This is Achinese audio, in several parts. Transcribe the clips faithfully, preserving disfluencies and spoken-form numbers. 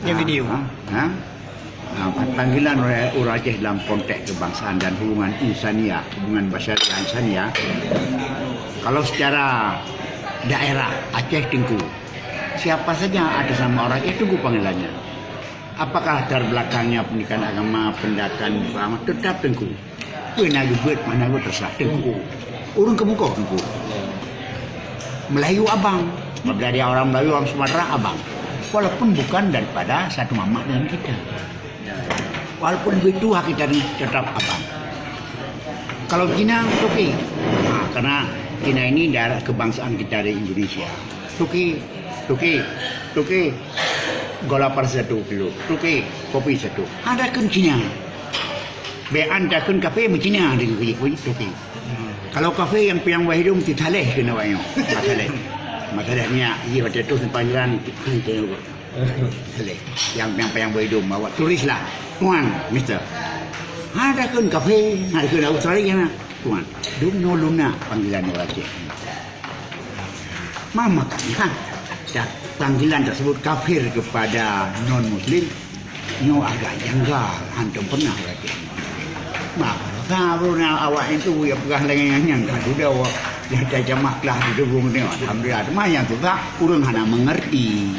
Ini video. Ha? Ha? Ha, panggilan ureuëng, ureuëng Aceh dalam konteks kebangsaan dan hubungan insania, hubungan basyariah insania. Kalau secara daerah Aceh Teungku, siapa saja atas nama orang Aceh Teungku panggilannya. Apakah latar belakangnya pendidikan agama, pendidikan agama, tetap Teungku. Peue na geubeuet, mana geubeuet, terserah Teungku. Ureuëng keumeukoh Teungku. Melayu abang. Apabila dia orang Melayu, orang Sumatera, abang. Walaupun bukan daripada satu mamak dengan kita. Walaupun lebih tua kita ni, tetap abang. Kalau Cina, Toke. Ha, karena Cina ini daerah kebangsaan kita di Indonesia. Toke, Toke, Toke. Gula pasir satu kilo. Toke, kopi satu. Ada kan Cina. Bean takheun kafé meucina deungon kujeut-kujeut Toke. Kalau kafé nyang piang bak hidong, ti Saleh keunan awak nyoe. Mak Saleh. Mak Saleh nyak, jih watèe toh simpang jalan, Saleh. Nyang piang-piang bak hidong, awak tulislah. Tuan, Mister. Hana takheun kafé, hana takheun Australia na. Tuan. Dum nyoe lunak panggilan ureuëng Aceh. Maka, ha, panggilan tersebut kafir kepada non-muslim, nyoe agak janggal, hantom pernah berarti. Maka, sabruna awak itu ya peugah lagèe nyan, nyan ka sudah awak yang tajamah kelas di dubung ni, alhamdulillah. Cuma yang susah, ureuëng hana mengerti.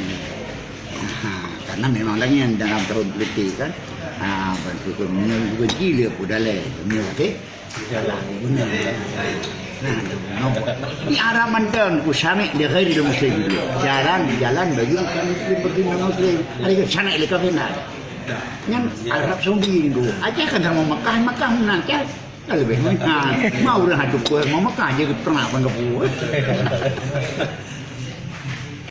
Ha, karena memang lagèe nyan dalam tahun politik kan. Ha, bukan, bukan, bukan gila pun dalai, okey. Jalan. Benar. Nah, nampak. Di Arab mantong ku syami' li ghairil muslim. Jalan, jalan bagi bukan muslim, bagi non muslim. Ada ke syami' li kafir nak? Nyan Arab Saudi tu. Aceh kan sama Mekah, Mekah mana Aceh? Kan lebih mana? Mau dah hadu pun mau Mekah je pernah pun ke pun.